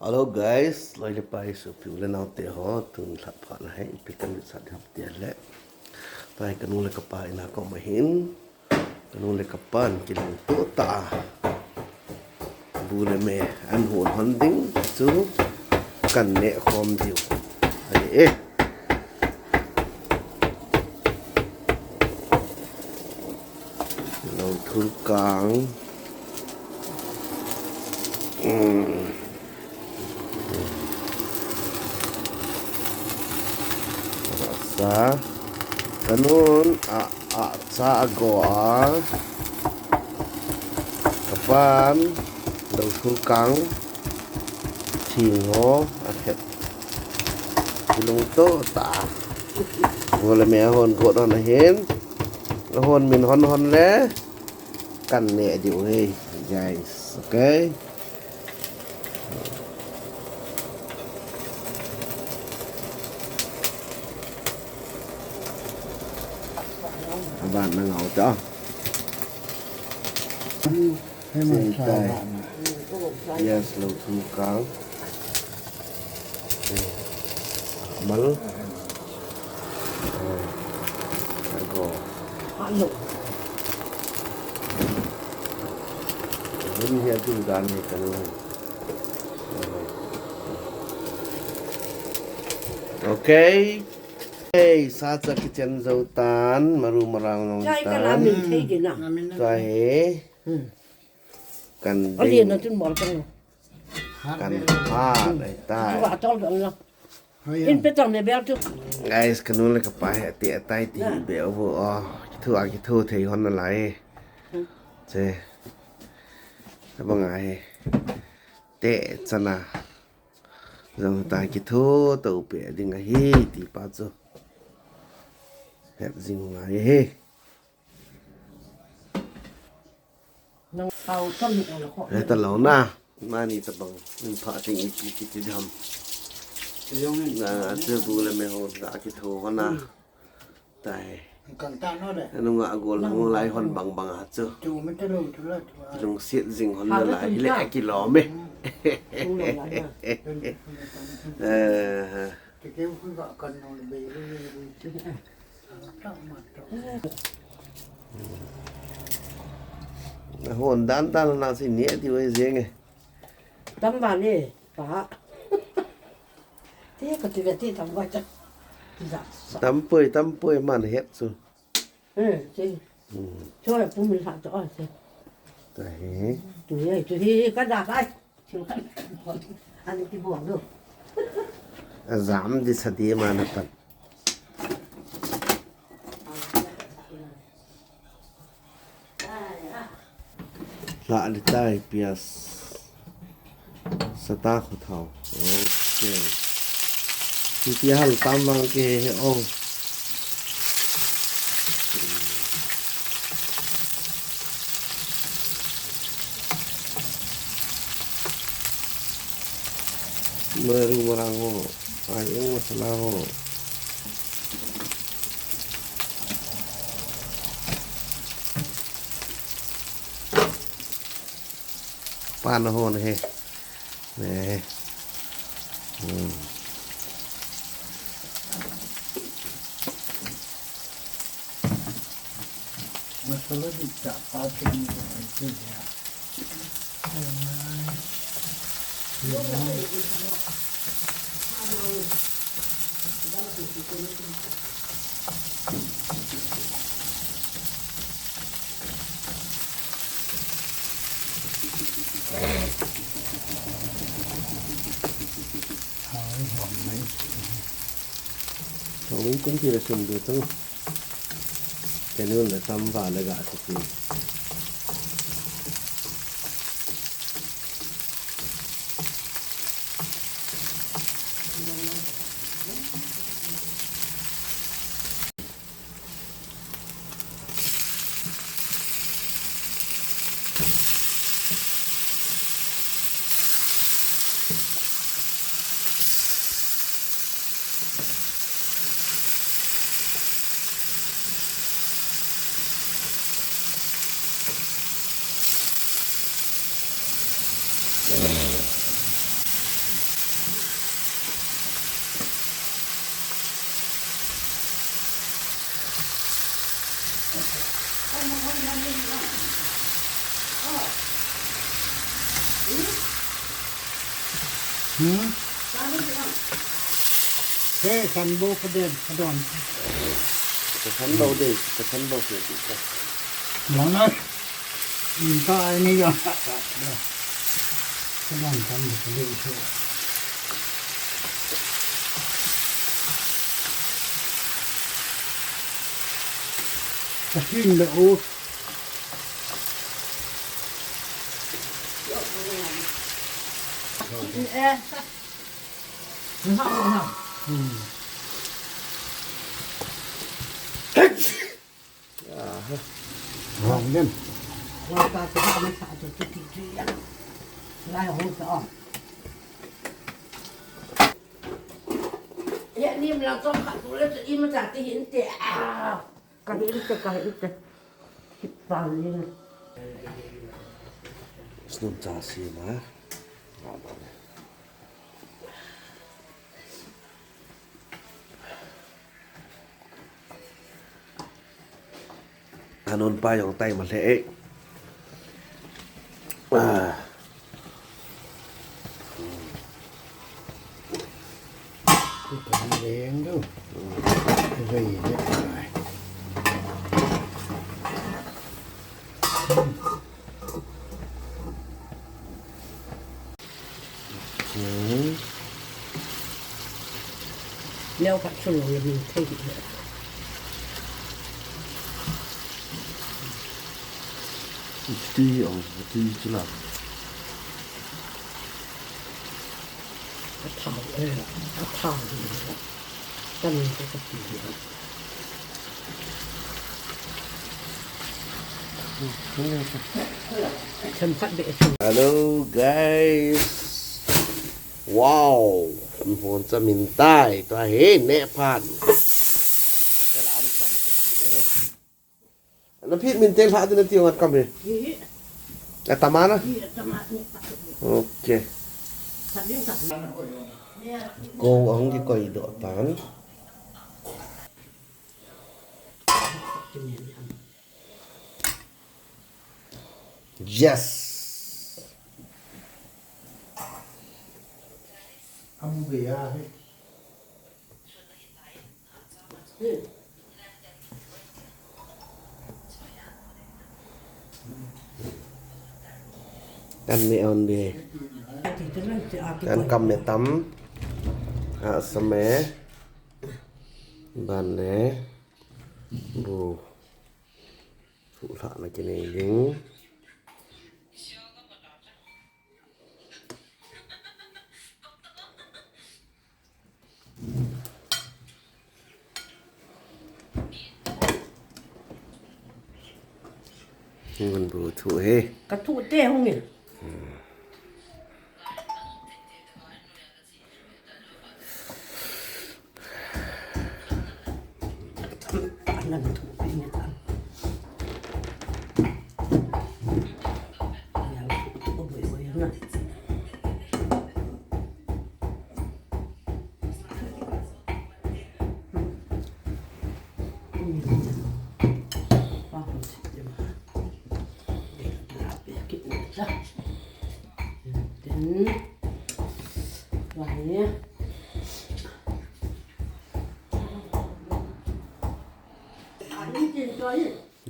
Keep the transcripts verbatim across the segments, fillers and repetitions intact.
Hello guys, loi le pai sopi u le nao te ho, tun lha pha na hai, ipi kan vetsah ding ham ti le. Tua hi kanu le kapa in a ka um ahin. Kanu le kapan kilungto tah a bu le me an hon hon ding chu kan neh khom diu ahi e. Lou thul kang. Um. Sa. Kanun a, a, sa a go a. Kapan. Lou thul kang. Thing ho. A khet. Kilungto tah a. Bu le me hon go don ahin. Hon min hon hon le. Kan neh diu ahi, guys. Okay. Aban na ngau ta. Yes, lou thul kang. Mal. Ago. Hung hi atu dan hi kan. Okay. Hey, sa cha kichen jou tan, maru marang nong tan. Chai ka la min thei di na. Tua hi. Hmm. Kan ding. Ali na tun mol kan. Kan ha dai tai. Chu ka tol dong la. In pe tang ne bel tu. Guys, kanu le kapa hi ati atai ti be o. Kithu a kithu thei hon nalai. Che. Abang a hi. Te chana. Jong ta kithu to pe ding ahi ti pa chu. Het jing ngai hi. Nang tau tam ni ala ko. Heta lou na. Mani tabang. Min pha ting ipi kiti dam. Na, chu bu le me ho na kitho ho na. Tai. Kan ta no le. Anu nga gol hong lai hon bang bang a chu. Chu me ta lo chu la chu. Lungsiat jing hon na lai le kilom e. Eh. Hon dan dan na si ni ati wai jeng e. Tam ba ni pa. Ti ka ti ve ti tam ba cha. Ti ja sa. Tam poi, tam poi man het su. Eh, ti. Hmm. Cho la pu mi sa cho se. Ta he. Tu ye, tu hi ka da kai. Ani ki bol do. A jam di sa di ma na pan. La di tai pias. Sa ta khu thau. Okay. Ti ti hal tam mang ke he ong. Maru marang ho, ai eng masala ho. Pan ho ne he. Ne. Hmm. Masala di cha pa ke ni ko ai ke ya. Hoi, hom mai. Hom kum ti le sum du tu. Kenu le tam va le ga tu ti. Hmm? Te san bo ka den, ka don. Ka san bo de, ka san bo ke ka. Long na. Hmm, ka ai ni ya. Ka don san bo ka de so. Ka kin le o. Ka hin te, ka hin te. Hit pa le. Snum cha si ma. Anon pa jong tai ma le e. Ah. Leng du. Rei le ai. Leo khat chun lou le min thei di le. Ti ong, ti chu la. A thau, eh, a thau. Kan ko ka ti. Hello guys. Wow. Hon cha min tai to he ne pan. Tela an kam ti e. Na phit min tel ha din ti ngat kam he. Hi hi. A tama na? Hi, a tama ni. Okay. Sa ding sa. Ko ahung kikoi doh tan. Yes. Amu be ya he. Kan me on be. Kan kam me tam. Ha sa me. Ban le. Bu. Thu la na kine ding. Ngun bu thu he. Ka thu te hung e.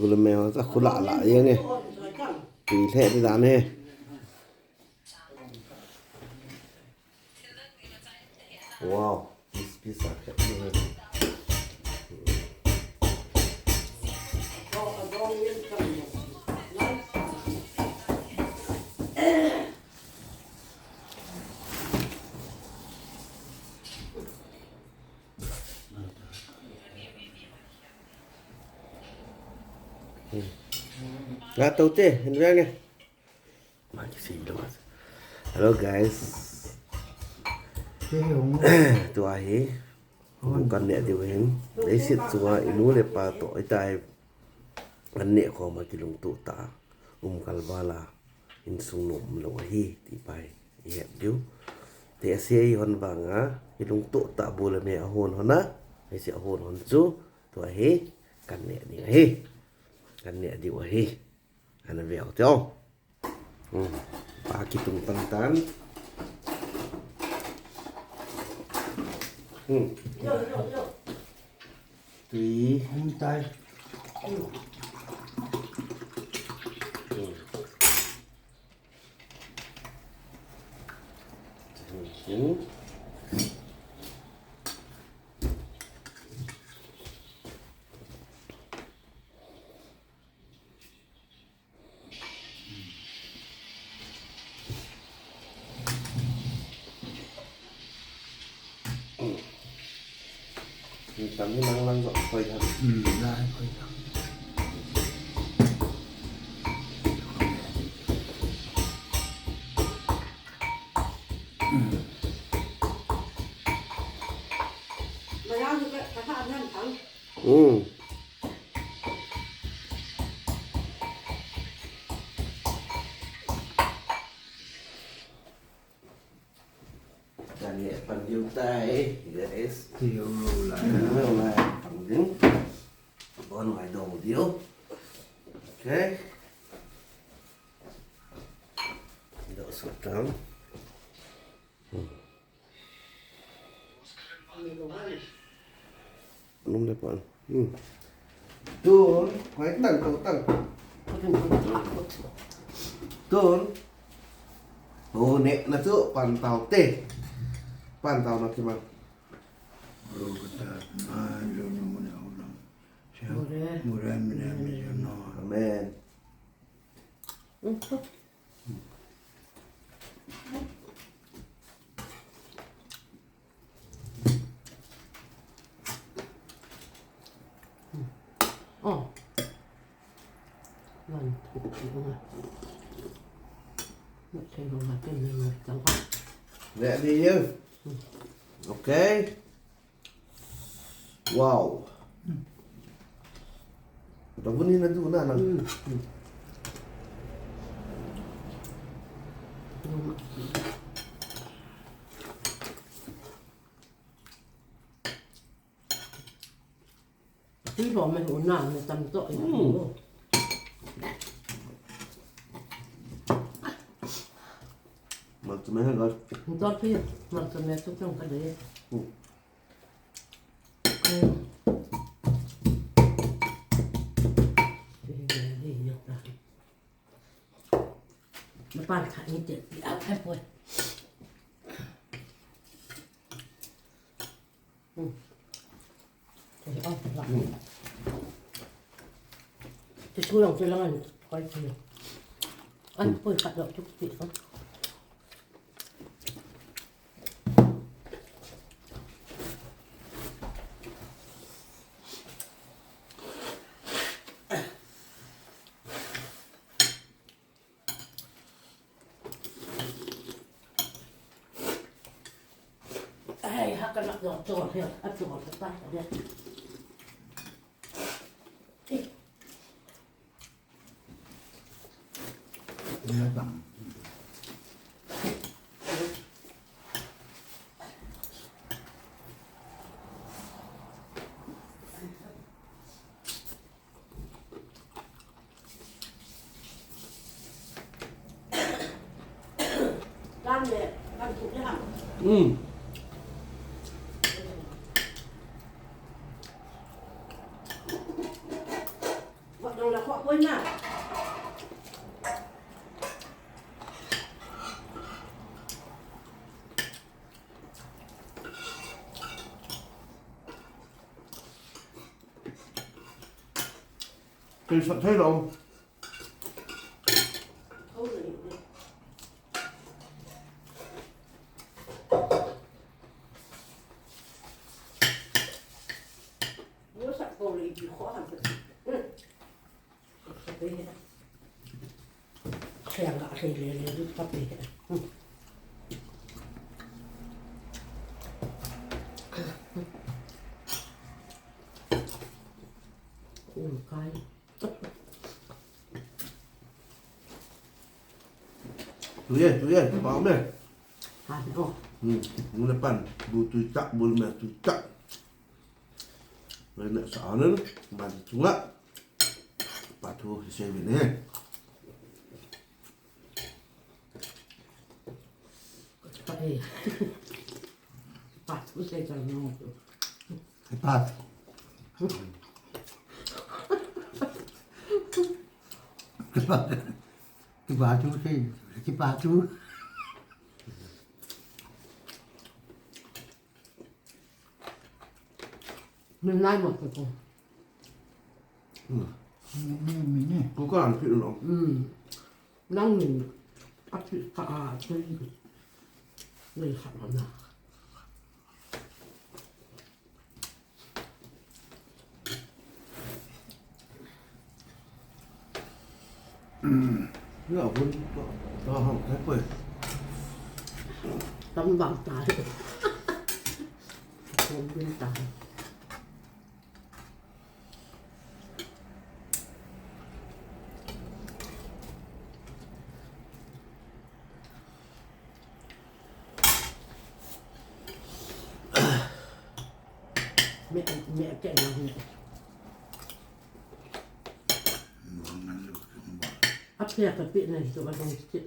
Gulme ho sa khula la yeng e. Ti le ti dan e. Wow, this piece of it. Nga tau te, hin veng e. Hello guys. Tua hi. Bu kan neh diu hin. Leiset chunga inu le ipa toh itai. An neh khom a kilungtoh tah a. Um kal val a. Insung nom lou ahi. Ti pa hi. I het diu. Te ase i hon vang a. Kilungtoh tah bu le me a hon hon a. Ase a hon hon chu. Tua hi. Kan neh ding ahi. Kan neh diu ahi. Ana ve u te o. Hmm. Pa kitung tan tan. Hmm. Tui. Hung tai. Hmm. Hmm. Tam hi nang lang joh khoi tham. Hmm, lang khoi tham. Hmm. Daniel pan diu tai, guys. Diu lo lai. Diu lo lai. Pan diu. Bon mai dong diu. Okay. Dong sutang. Hmm. Num le pan. Hmm. Tun, koi tang, koi tang. Tun. O, ne, na chu, pan tau te. Pan tau na kiman. Ro kata, ma, lo no mo ne o no. Mure. Mure, mire, mire, no. Amen. Oh. Ngan thuk thuk nga. Ngan thei lo nga ken ngan ngan tang ha. Ready you? Okay. Wow. Tabuni na du na na. Hmm. Hmm. Tui ho me hu na, me tam to i. Hmm. Mal tu me ha gal. Dot pi, mal tu me tu tong ka de. Hmm. Hmm. Napan khat ni te, a, a poi. Hmm. Te, a, la. Hmm. Te, su lang, te lang, an, koi, te. An, hmm, poi khat lo, tuk, te, a. Ai, ha ka nak dong chol hi, a chol ka ta ka dia. Eh. Dia bang. Hmm. Thei sa thei lo. Tui e, tui e, pao me. Hmm, muna pan, bu tui tak, bu me tui tak. Muna sa anan, mati chunga. Pa thu sei ve ne. Pa e. Pa thu sei ta no. Pa. Pa thu sei, pa thu. Min nai mo ko. Hmm. Min, min, min. Ko ka an pi lo. Hmm. Nang min. A pi ka a pi. Ni kha na. Ya, hun to, to hong kai poi. Tam bang tai. Hong bin tai. Me, me ke na ne. Apia ka pi na hi to ka dong ti.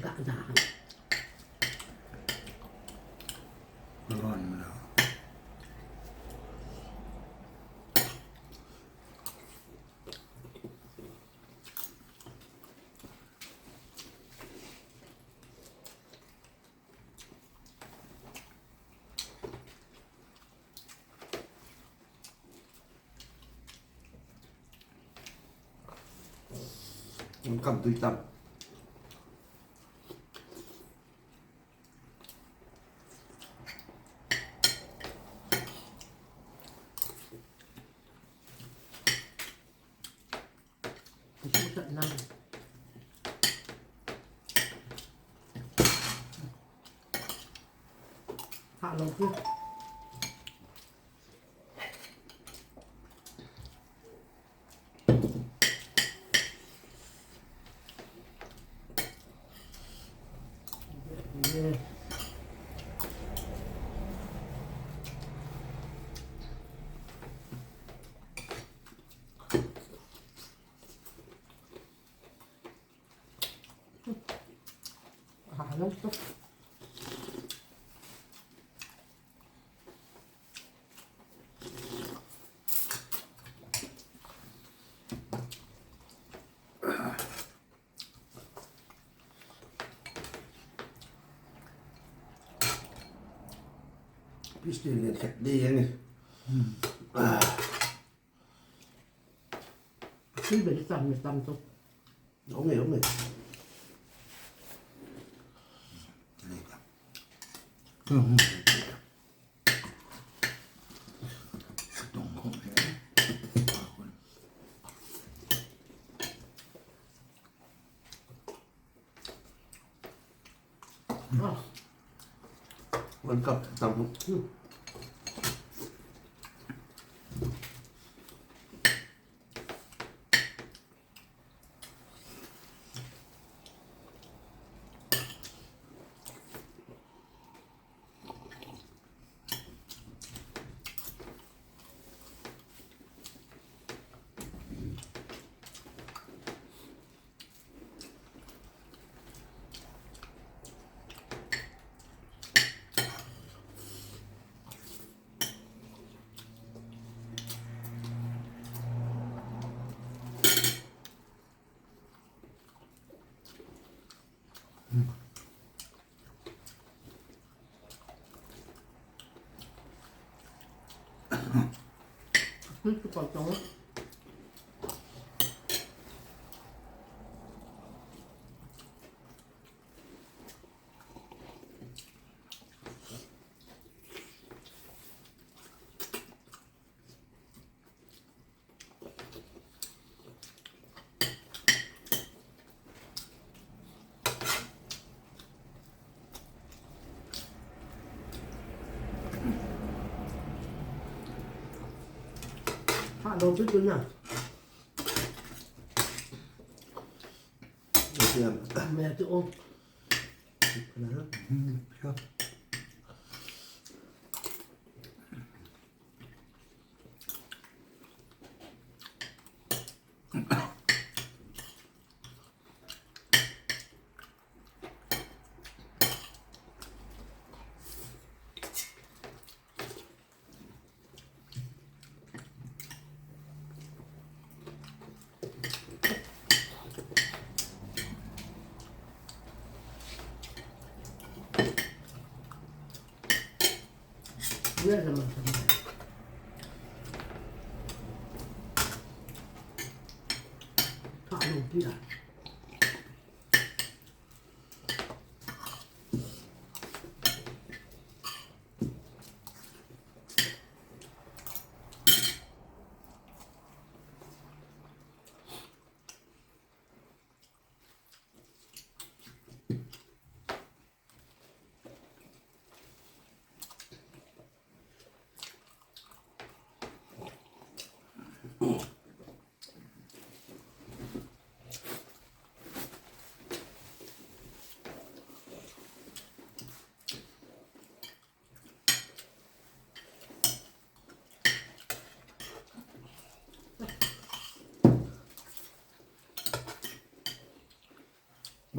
Ga da. Ron na. Kam tui tam. Hah lo pi. Piste len khat ding ahi. Piste len tam tam to. Ome, ome. One cup tam. Hah lo tu tu na. Me tu o. Hmm, sure. Neh lama lama. Tha lou pi a.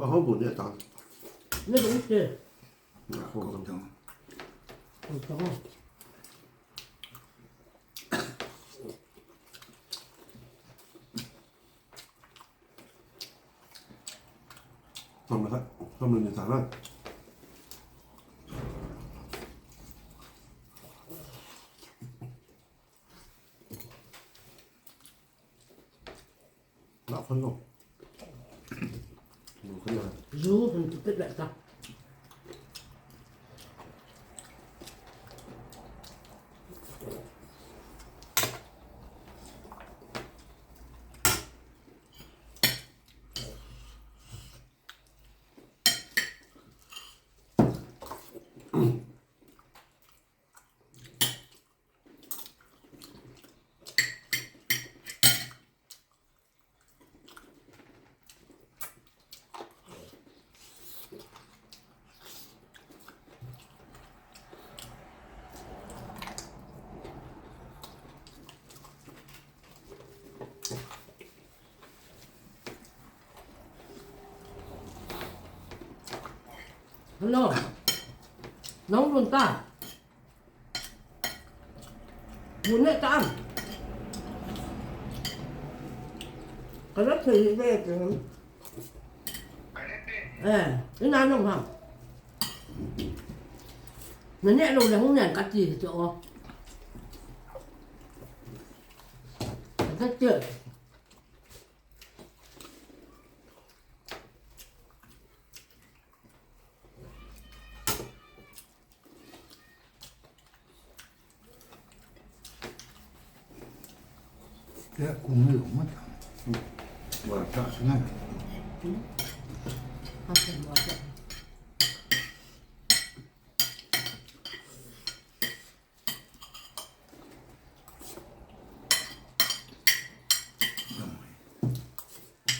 Ba ho bu ne ta. Ne bu te. Ba ho bu. Ko ta. Toma, toma ni ta na. Lak khun lo. Lu khun lo. Zu hun tu pet leh ta. Hello. Nong lun ta. Mun ne ta am. Ka la thei ve ke. Eh, ina nong ha. Na ne lo le hung nen ka ti to. Ka ti. Te kung lo ma ta. Wa ta na.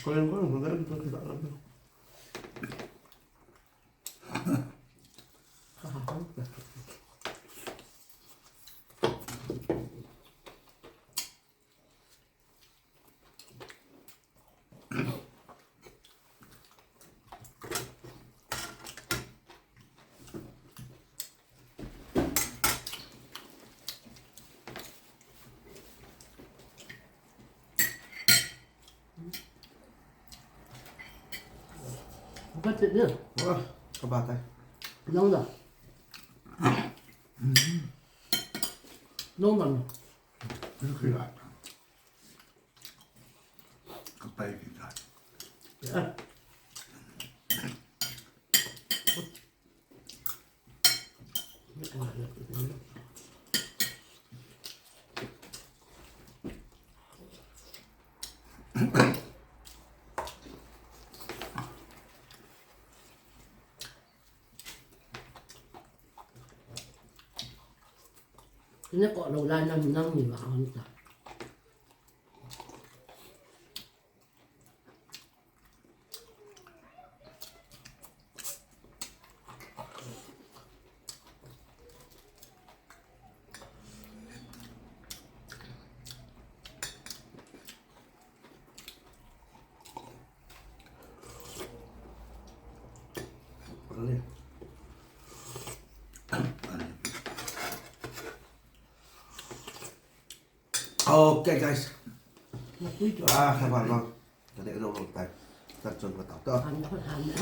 Kau yang kau yang kau yang kau yang Ka chet dia. Wah, ka ba tai. Nang da. Nang man. Ni khi la. Ka pai ki ta. Ya. Kine ko lo la nang nang ni ma hon ta. Okay, guys. Ah, sabar bang. Tadi ada orang tai. Tak cun kata tu. Hanya, hanya.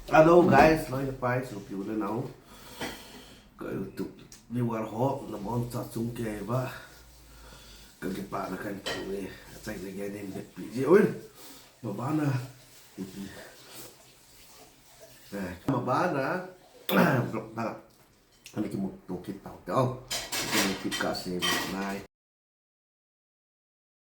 Hello guys, loi le pai, sopi u le nao, ka YouTube viewer ho, naboncha chung kei uva kakipana kahin phong e. Achaina gei in vetpi jeh uvin. Mabana, eh, mabana vlog dang a ana kimuto kit tau te. Ana kimuto kit kase nai.